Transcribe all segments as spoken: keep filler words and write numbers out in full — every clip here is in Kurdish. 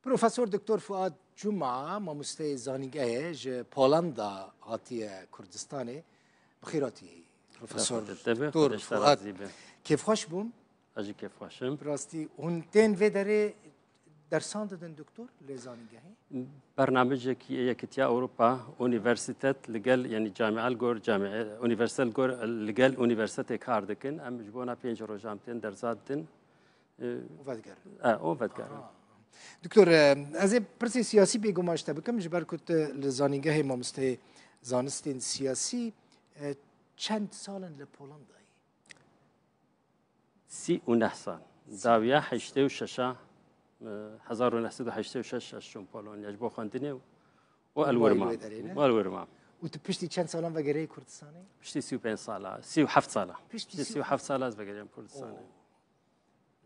Profesor Doktor Fuat Cuma, mamosteyê zanîngehê, ji Polanda hatiye Kurdistanê. Bi xêr hatî, Profesor Doktor Fuat. Kêfxweş bûm. Ez jî kêfxweş im. Bi rastî, hûn tên vê derê dersan didin, Doktor, li zanîngehê? Bernamecekî Yekitiya Ewropa, unîversîtet li gel, yanî camia li gor, camia, unîversîtet li gor, li gel unîversîtetê kar dikin. Em ji bona pênc rojan tên dersa didin. Û vedigerin. E, û vedigerin. Aha. Doktor, e, ez ê pirsê siyasî bêguman ji te bikim, ji ber ku tu li zanîngehê mamosteyê zanistên siyasî, e, çend sal in li Polandayê? Sî û neh sal. Dawiya heştê û şeş a, e, hezar û neh sed û heştê û şeş ez çûm Polonya ji bo xwendinê û, û Û el wir mam. Wê derê, ne? Û el wir mam. Û tu piştî çend salan vegeriyê Kurdistanê? Piştî sî û pênc sala, sî û heft sala. Piştî Piştî sî û heft sala ez vegeriyam Kurdistanê. Oo.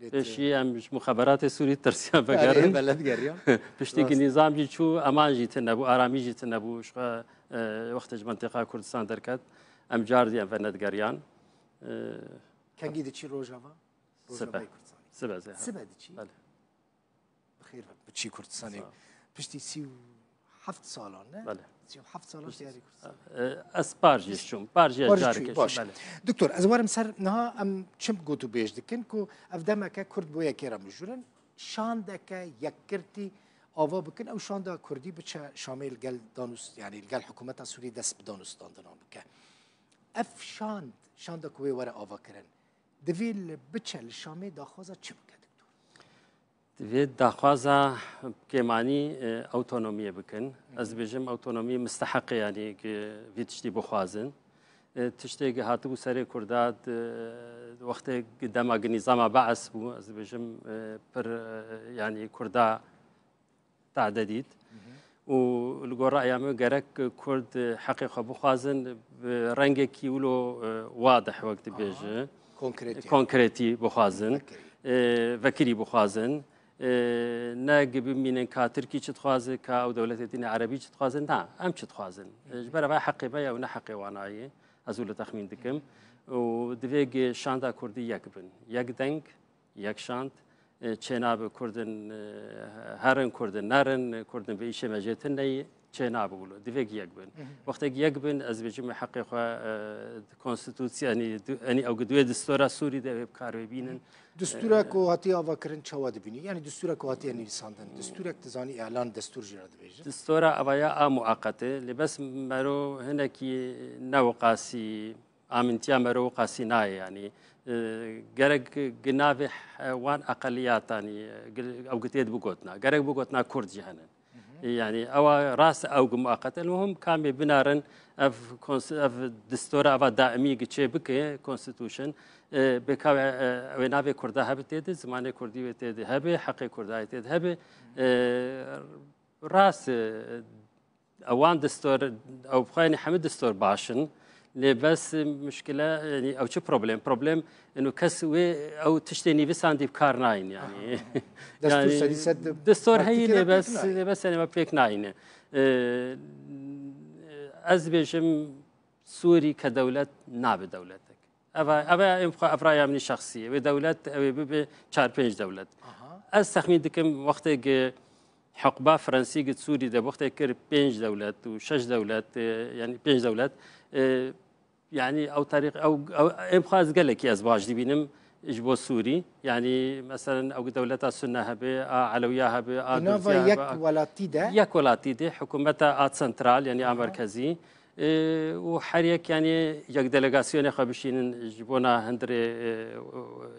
Lê tu Pêşî em ji muxeberatê Sûrî tirsiya vegerin. Belê, belê digeriyan. Piştî Rast. Nîzam jî çû, eman jî tune bû, aramî jî tune bû. Ji xwe, e, wextê ji mentiqa Kurdistan derket, em car dî em venedigeriyan. E, Kengî diçî Rojava? Sibe. Rojavayê Kurdistanê. Sibe zê, ha. Sibe diçî? Belê. Bi xêr ve, biçî Kurdistanê. Sağ ol. Piştî sî û heft salan, ne? Belê. Sî û heft salan Piştî diyarî Kurdistanê. E, ez par jî çûm. Par jî Par jî careke çûyî, baş. Belê. Doktor, ez werim ser niha em çi gotûbêj dikin ku ev demeke Kurd bo yekê re mijûl in. Şandeke yekgirtî ava bikin. Ew şanda Kurdî biçe Şamê li gel danûst-, yanî li gel hikûmeta Sûrî dest bi danûstandinan bike. Ev şand, şanda ku wê were avakirin, divê li biçe li Şamê daxwaza çi bike, Doktor? Divê daxwaza kêmanî, e, awtonomiyê bikin. Ez dibêjim awtonomî misteheqê, yanî ki vî tiştî bixwazin. E, tiştê ki hatibû serê Kurda, di, wextê ki dema ki nîzama Bees bû, ez dibêjim, e, pir, e, yanî Kurda tade dît. Û li gor raya min gerek Kurd heqê xwe bixwazin, bi rengekî wilo, e, wadih wek dibêje. Aha. Konkretî. Konkretî bixwazin. Vekirî. E, vekirî bixwazin. E, ne gi bimînin ka Tirkî çi dixwaze, ka ew dewletê dîne Erebî çi dixwaze. Na, em çi dixwazin. E, ji ber eva heqê me ye û ne heqê wana ye. Ez wilo texmîn dikim. Û divê gi şanda Kurdî yek bin. Yek deng, yek şand, e, çênabe Kurdin, e, herin, Kurdin nerin, Kurdin bi îşê me jê tune yî, çênabe wilo. Divê gi yek bin. Wextê gi yek bin, ez bêjim me heqê xwe, e, di konstitûsya, yanî du-, yanî ew gi duê distora Sûrî de wê bi kar wê bînin. Distûra ku hatiye avakirin çawa dibînî? Yanî distûra ku hatiye nivîsandin. Distûrek dizanî îlan destûr jî re dibêjin. Distora eva ya a muaqetê, lê bes mero hinekî ne wiqasî amintiya mero wiqasî nayê, yanî, e, gerek gi navê he-, wan eqeliyatan, e, gi-, ew gi têd bigotina. Gerek bigotina Kurd jî henin. E, yanî ewa rast ew gi muaqet e. Muhim kamê binarin ev kons-, ev distora eva daimî gi çê bike, constitution, e, bêka wê, e, wê navê Kurda hebe têde, zimanê Kurdî wê têde hebe, heqê Kurda yê têde hebe. E, rast, e, Ewan distor, ew bi xwe yanî hemî distor baş in. Lê bes muşkile, yanî ew çi problem? Problem, eno kes wê ew tiştê nivîsandî bi kar nayîn yanî. Aha. Destûr yanî serî sed distor heyî, lê bes, lê bes yanî me pêk nayîne. Ee, ez dibêjim Sûrî ke dewlet nabe dewletek. Eva, eva em xwe, ev raya min şexsî ye. Wê dewlet, ew ê bibe çar pênc dewlet. Aha. Ez texmîn dikim, wextê ki heqba Fransî ki Sûrî de wextê kir pênc dewlet û şeş dewlet, e, yanî pênc dewlet, e, yanî ew tarîx, ew, ew, em xwe ez gelekî ez baş dibînim ji bo Sûrî. Yanî, meselen, ew dewleta Sunne hebe, a Elewiya hebe, a Di nava Durziya hebe, yek a welatî de? Yek welatî de, hikûmeta a sentral, yanî a Aha. merkezî, e, û her yek, yanî, yek delegasyonê xwe bişînin ji bona hundirê,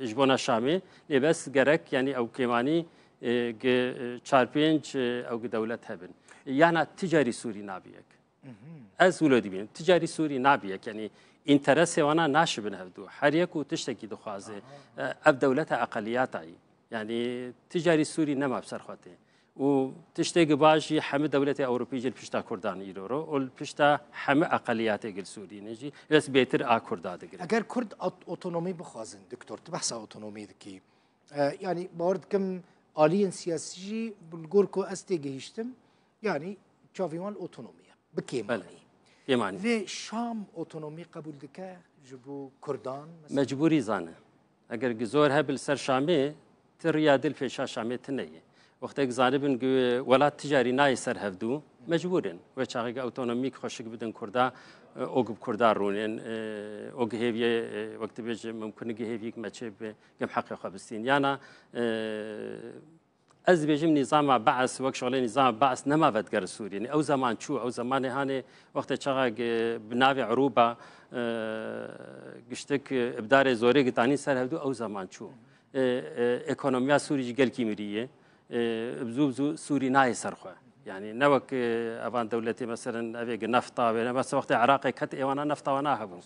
e, ji bona Şamê. Lê bes gerek, yanî, ew kêmanî, e, gi, e, çar pênc, e, ew gi dewlet hebin. Yana ticarî Sûrî nabi yek. Mhm. Ez wilo dibînim. Ticarî Sûrî nabi yek, yanî, înteresê wana naşibin hevdu. Her yek û tiştekî dixwaze. Aha. E, ev dewleta eqeliyata yî. Yanî, ticarî Sûrî nema bi ser xwe tê. Û tiştê gi baş jî hemî dewletê Ewropî jî li pişta Kurdan îro ro û li pişta hemî eqeliyatê gi li Sûrî ne jî, bes bêtir a Kurda digire. Eger Kurd at-, otonomî bixwazin, doktor, tu behsa otonomî dikî. E, yanî bawer dikim aliyên siyasî jî li gor ku ez têgihîştim, yanî çavê wan li otonomî ye. Bi kêmanî. Belê. Kêmanî. Lê Şam otonomî qebûl dike ji bo Kurdan, mesela? Mecbûrî zane. Eger gi zor hebe li ser Şamê, ti riya dil pêşa Şamê tune ye. Wextek zanibin ku welat ticarî nayê ser hevdû, mecbûr in. Wê çaxê ku awtonomîk xweşik bidin Kurda, e, û ku bi Kurda rûnin, e, û ku hêviyê, e, wek dibêje, mimkun e ku hêviyek me çê bibe, ku em heqê xwe bistîn. Yana, e, ez dibêjim nîzama Bees, wek şixulê nîzama Bees nema vediger Sûriyê. Yanî ew zeman çû, ew zemanê hanê wextê çaxa ku bi navê Erûba, e, giştik, e, ibdarê zorê ku danîn ser hevdû, ew zeman çû. E, e, ekonomiya Sûrî jî gelkî mirî ye. E, bi zû bi zû Sûrî nayê ser xwe. Yanî ne wek, e, evan dewletê, meselen, evê gi nefta wê, ne, mesela wextê Iraqê ket êwana nefta wana hebû.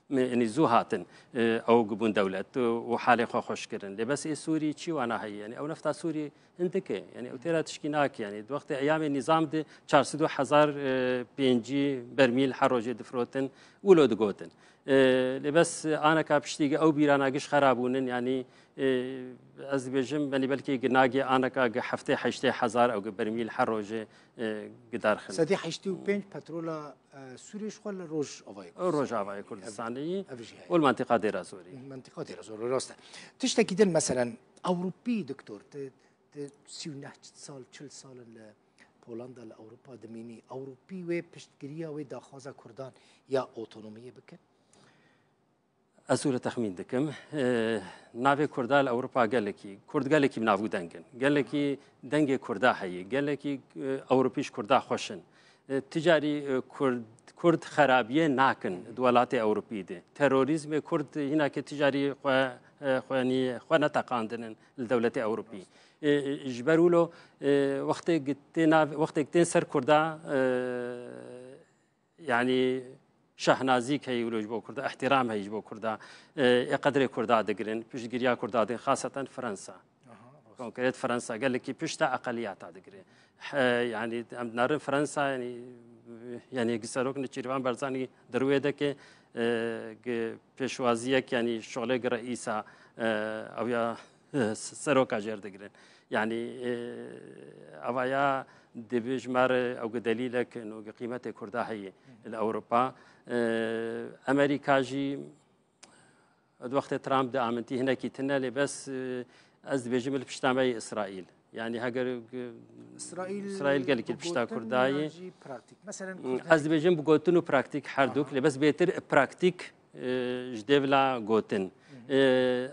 Me, yanî zû hatin, e, ew gibûn dewlet û, û halê xwe xweş kirin. Lê bes ê Sûrî çi wana heye? Yanî ew nefta Sûrî hindik e. Yanî ew têra tişkî nake. Yanî di wextê eyamê nîzam de çar sed û hezar, e, pêncî bermîl her rojê difirotin, wilo digotin. E, lê bes aneka piştî gi ew bîrana giş xera bûnin, yanî, e, ez dibêjim, belê belkî gi nagê aneka gi heftê heştê hezar ew gi bermîl her rojê, e, gi derxin. Sedî heştê û pênc petrola, e, Sûriyê ji xwe li Rojavayê Ew Rojavayê Kurdistanê yî. Ev jî heye. Û li mentiqa Dêra Zorî. Mentiqa Dêra Zorî, rast e. Tiştekî din, meselen, Ewropî, doktor, ti, ti sî û neh sal, çil sal in li Polanda, li Ewropa dimînî. Ewropî wê piştgiriya wê daxwaza Kurdan ya otonomiyê bikin? Ez wilo texmîn dikim. E, navê Kurda li Ewropa gelekî, Kurd gelekî bi navûdeng in. Gelekî dengê Kurda heye. Gelekî, e, Ewropî ji Kurda xweş in. E, ticarî, e, Kurd, Kurd xerabiyê nakin di welatê Ewropî de. Terorîzmê Kurd hînakê ticarî xwe, e, xwe, yanî xwe neteqandinin li dewletê Ewropî. E, e, ji ber wilo, e, wextê gi tê nav-, wextê gi tên ser Kurda, e, yanî şehnazîk heye wilo ji bo Kurda, îhtîram heye ji bo Kurda, e, ê qedrê Kurda digirin, piştgiriya Kurda dikin, xaseten Fransa. Aha, rast. Konkret Fransa, gelekî pişta eqeliyata digire. He, yanî em dinarin Fransa, yanî, yanî gi serok Nêçîrvan Barzanî di rûyê de ke, e, gi pêşwaziyek, yanî şixulê gi reîsa, e, ew ya, e, seroka jêr digirin. Yanî, e, evaya dibê ji me re ew gi delîlek in û gi qîmetê Kurda heye li Ewropa. E, Amerîka jî di wextê Trump de amintî hinekî tune, lê bes, e, ez dibêjim li pişta me yê Îsraîl. Yanî heger, e, Îsraîl Îsraîl gelekî li pişta Kurda ye. Jî praktîk. Meselen, Kurd ez dibêjim bi gotin û praktîk her duk, lê bes bêtir praktîk, e, ji dêvla gotin. E,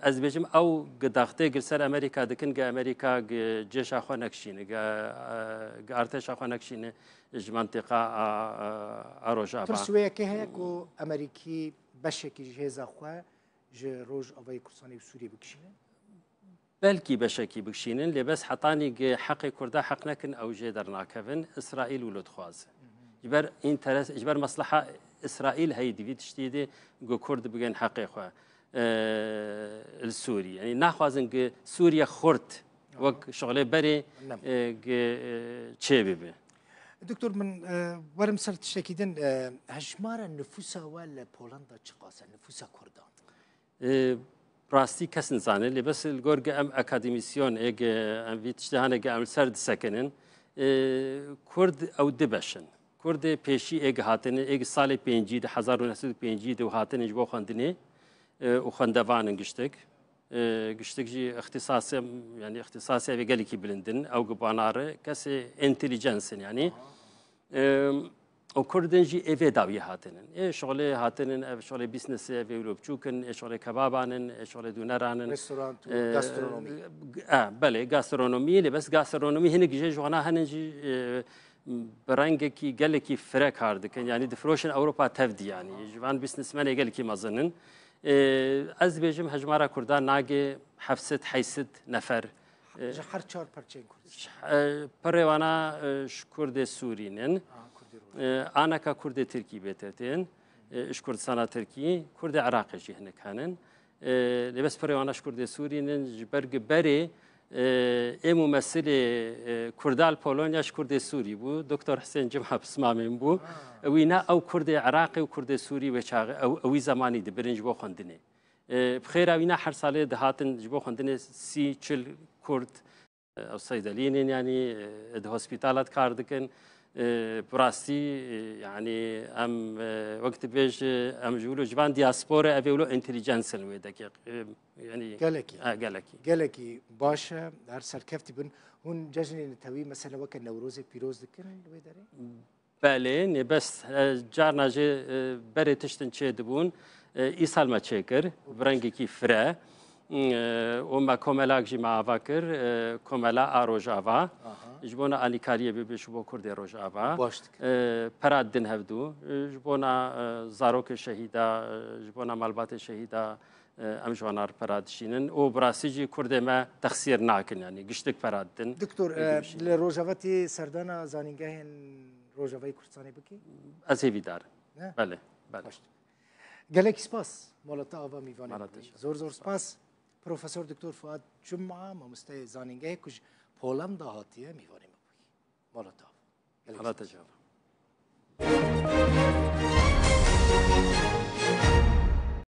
ez dibêjim ew gi daxtê gi ser Amerîka dikin, gi Amerîka gi cêşa xwe nekişîne, gi, e, gi artêşa xwe nekişîne ji mentiqa a, a, a Rojava. Tirs wê yekê heye ku Amerîkî beşekî ji hêza xwe ji Rojavayê Kurdistanê û Sûriyê bikişînin? Belkî beşekî bikişînin, lê bes hetanî gi heqê Kurda heq nekin, ew jê dernakevin. Îsraîl wilo dixwaze. Ji ber înteres, ji ber mesleha Îsraîl heyî di vî tiştî de ku Kurd bigên heqê xwe, e, li Sûrî. Yanî naxwazin ku Sûriye xurt wek şixulê berê, e, ku, e, çê bibe. Doktor, min, e, werim ser tiştekî din, e, hejmara nifûsa we li Polanda çiqas e, nifûsa Kurdan? E, rastî kes nizane, lê bes li gor ge em akademîsyon, ê ge em vî tiştê hane ge em li ser disekinin, e, Kurd ew du beş in. Kurdê pêşî ê ge hatine, ê ge salê pêncî de, hezar û neh sed û pêncî de û hatine ji bo xwendinê, e, û xwendevan in giştik. E, giştik jî îxtîsasê, yanî îxtîsasê vê gelekî bilind in, ew ge banare, kesê entelijensin yanî. E, û Kurdên jî ê vê dawiyê hatinin. Ê şixulê hatinin, ev şixulê bîsnesê, ev ê wilo biçûk in, ê şixulê kebaban in, ê şixulê dûneran in. Restorant û, e, gastronomî. E, belê, gastronomî, lê bes gastronomî hinek jê ji wana henin jî, e, bi rengekî gelekî fire kar dikin. Yanî difiroşin Ewropa tev dî yanî. Ji van bîsnesmenê gelekî mezin in. E, ez dibêjim hejmara Kurdan nagê heft sed heyt sed nefer. E, ji her çar perçeyên Kurdistanê. E, pirê wana, e, ji Kurdê Sûrî nin. Aha, Kurdê Rojava. E, aneka Kurdê Tirkî bê tên. E, ji Kurdistana Tirkî, Kurdê Iraqê jî hinek henin. E, lê bes pirê wana ji Kurdê Sûrî nin, ji ber gi berê, e, ê mumesilê, e, Kurda li Polonya ji Kurdê Sûrî bû. Doktor Hisên Cima Pismamê min bû. Ha. Wîna ew Kurdê Iraqê û Kurdê Sûrî wê çaxê, ew, ewî zemanî dibirin ji bo xwendinê. E, bi xêra wîna her salê dihatin ji bo xwendinê sî, çil Kurd, e, ew seydelînên, yanî, e, di hospîtala de kar dikin. E, bi rastî, e, yanî em, e, wek dibêje, em ji wilo ji van diaspora, ev ê wilo intelligensin wê dekê. E, yanî, Gelekî. E, gelekî. Gelekî baş e, her serkeftî bin. Hûn cejnê netewî, mesela weke Newrozê pîroz dikin li wê derê? Belê, nêbes, e, carna jî, e, berê tiştin çê dibûn. E, îsal me çê kir, bi rengekî fire. E, û me komelak jî me ava kir, e, komela a Rojava. Aha. Ji bona alîkariyê bibe ji bo Kurdê Rojava. Baş dikir. E, pera din hevdû. E, ji bona, e, zarokê şehîda, e, ji bona malbatê şehîda, e, em ji wana re pera dişînin. Û bi rastî jî Kurdê me texsîr nakin, yanî giştik pera didin. Doktor, Ê, e, dibişînin. Li Rojava tê serdana zanîngehên Rojavayê Kurdistanê bikî? Ez hêvîdar im. Ne? Belê, belê. Baş. Gelek spas. Mala te ava, mîvanê Mala me te bûyî. Zor zor spas. Profesor Doktor Fuat Cuma, mamosteyê zanîngehê ku ji Polanda hatiye, mîvanê me bûyî. Mala te ava. Gelek Mala te spas. Cuma.